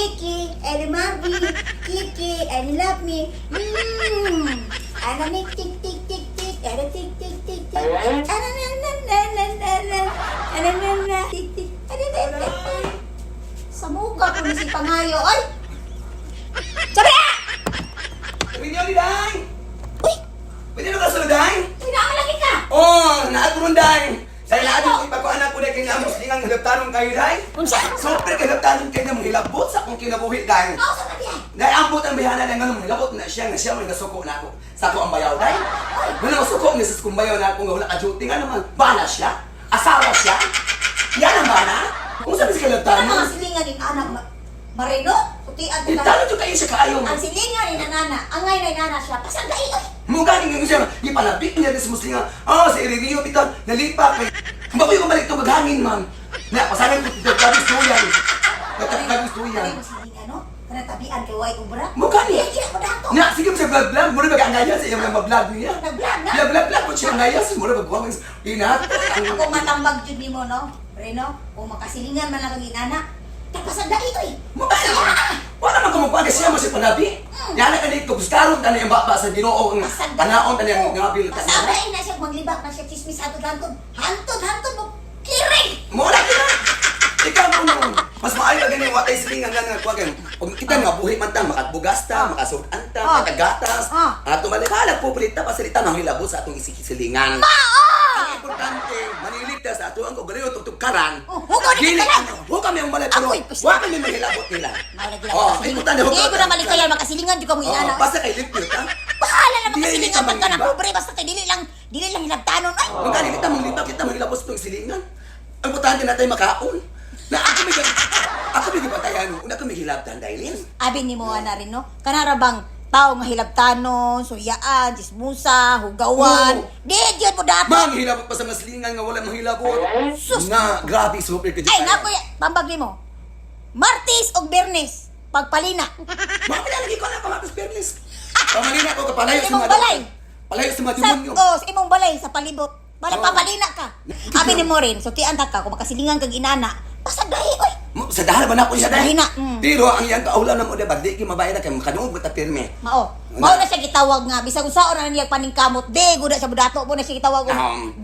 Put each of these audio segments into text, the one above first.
Kiki, and mommy. Kiki, and love me. And I make tick, tick, tick, tick. And a tick, tick, tick, tick. And a na, na, na, na, na, na. And a na, na, tick, tick. And a na, na, na. Sa muka ko ni si Pangayo. Ay! Sabi na! Sabi niyo ni Day! Uy! Pwede na ka Day? Pinakalaki ka! Oh, naaturon Day! Sa ilalim ko ipakuan ako dahil kanya mo silingang hilabtanon kayo Day. Unsa? Super hilabtanon kayo nga hilabot sa akong kinabuhi Day. Ako sa tabi ay! Dahil ambot ang bayana na nga hilabot na siya may nasuko na ako. Sa ako ang bayaw Day. Wala masuko nga sa kong bayaw na ako nga wala ka duty nga naman. Bana siya? Asawa siya? Yan ang bana? Kung sabi sa Ano hilabtanon? mga silingan ni anak Marino? Sutian ko Hilabtanon jud kayo siya kaayo. Ang silingan ni nanana, angay na nana siya. Pasagay ay! Mukha ni nga siya, ipalabik niya sa muslinga. Ah, sa Iririo bitaw, nalipa kay. Bago yung balik to maghangin, ma'am. Na pasaran ko dito kami suyan. Nagkakabi suyan. Ay, silingan no? Kana tabian kay way ubra. Mukha niya. Di ko dato. Na sige mo sa vlog vlog, mura ba angaya sa iyang mga vlog niya. Nag-vlog na? Yeah, vlog vlog mo siya angaya sa mura ba guwang inat. Ako matambag jud nimo no. Reno, kung makasilingan man lang kag inana, tapasagay oy. Mukha niya. Wala man kumukuha kasi siya mo siya panabi. Yana ka dito, gustaron tani ang baba sa Ginoo ang tanaon tani ang ngabil. Pasagay na siya maglibak na siya chismis hantod hantod. Hantod hantod mo kiring. Mo na kita. Ikaw mo noon. Mas maayo ka gani watay silingan nga nga kuwagan. Og kita nga buhi man ta makatbugas ta, makasudan ta, makagatas. Ato malikala po ta pasilita manghilabot sa atong isikisilingan. Ang importante, manilip ta sa ato ang kagalingon tugtugkaran. Oh, hugaw ni Dili kita lang. ano, hugaw mi ang balay pero Ako'y pis- wa man mi mahilabot nila. Mao lagi lang Oh, makasilingan. importante Di ko na malikayan makasilingan jud ka mo Oh, inana. basta kay limpyo ta. Bahala na Di, makasilingan di ka man ka na mangiba. pobre basta kay dili lang hilabtanon ay. Magkani kita manglipa kita manghilabot sa atong silingan. Ang importante natay makaon. Na ako may gibatayan, una ko may hilabtan dahil. Abi ni mo ana rin no. Kanara bang tao nga hilabtanon, suyaan, chismusa, hugawan. Oo. Di gyud mo dapat. Manghilabot pa sa mga silingan nga wala manghilabot. Sus! Nga, grabe, super ka Ay nako ya, tambag nimo. Martes og Biyernes, pagpalina. Mga lagi ko na pamatos permis. Pamalina ko kapalayo sa Imong mga balay. Palayo sa mga Sa, demonyo. oh, sa imong balay sa palibot. Bala Oo. papalina ka. Abi ni mo rin, sutian ta ka kung makasilingan kag inana. Pasagdahi oy. Sa dahil ba na ako siya Sa dahil na. Pero ang iyang kaulam na mo diba, di ki mabayad na kay makanuog ta pirmi. Mao. Mao na siya gitawag nga bisag unsaon na niya paningkamot, di gud na siya budato mo na siya gitawag og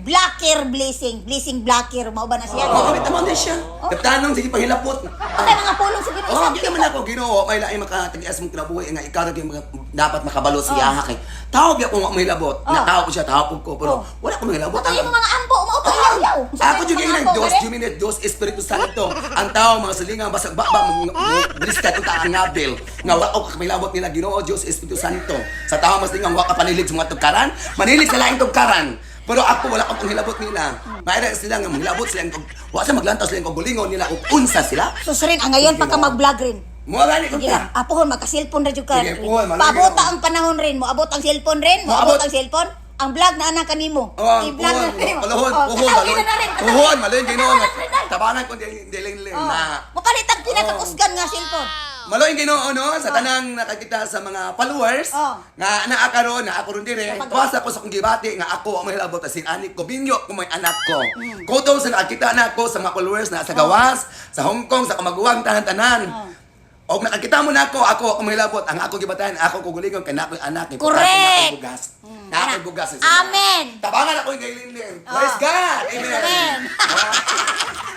blocker blessing, blessing blocker mao ba na siya? Oo, oh, tama na siya. Oh. Kaptanong, sige pahilapot. Patay mga pulong sa Ginoo. Oh, di naman ako Ginoo, may laing makatagias mong kinabuhi nga ikaw ra gyud mga dapat makabalo siya ha kay. Tao biya ko nga mahilabot. Oh. Na tao ko siya, tao ko pero wala ko mahilabot. Patay mo mga ampo, mao pa yaw. Ako jud gyud ang Diyos, Juminit Diyos, Espiritu Santo. Ang tao mga silingan basag baba briskat unta ang ngabil. Nga wa ko kamilabot nila Ginoo Diyos Espiritu Santo. Sa tao mas lingang wa ka panilig sa mga tugkaran, manilig sa laing tugkaran. Pero ako wala akong panghilabot nila. Mayroon sila nga manghilabot sila ang wa sa maglantaw sila ang gulingon nila ug unsa sila. Sus rin, ang ngayon pa ka mag-vlog rin. Mo gani ko Sige lang, ta. apohon, magka-cellphone ra jud ka. Sige, puhon, malaki Paabot na. ang panahon rin, moabot ang cellphone rin, moabot Moabot. ang cellphone. Ang vlog na anak kanimo. Oh, I-vlog na puhon, nimo. palahon, Oh, puhon, katawin maloy. na na rin, katawin. Puhon, maloy Ginoo. Katawin na rin, ay. Tabangan ko dili Oh, na. Mopalit ang pinakakusgan nga cellphone. Maloy Ginoo no sa tanang nakakita sa mga followers nga naa karon na ako ron dire. Tuwa ko sa akong gibati nga ako ang mahilabot asin anik ko binyo ko may anak ko. Kutob sa nakakita na ako sa mga followers na sa gawas, sa Hong Kong, sa kamaguwang tanan-tanan. Og nakakita mo na ako, ako ang mahilabot, ang ako gibatayan, ako kugulingon kay na ako'y anak, importante na ako'y Correct. bugas. Na ako'y bugas. Amen. Tabangan ako yung gailin. Praise God. Amen. Amen. Ah.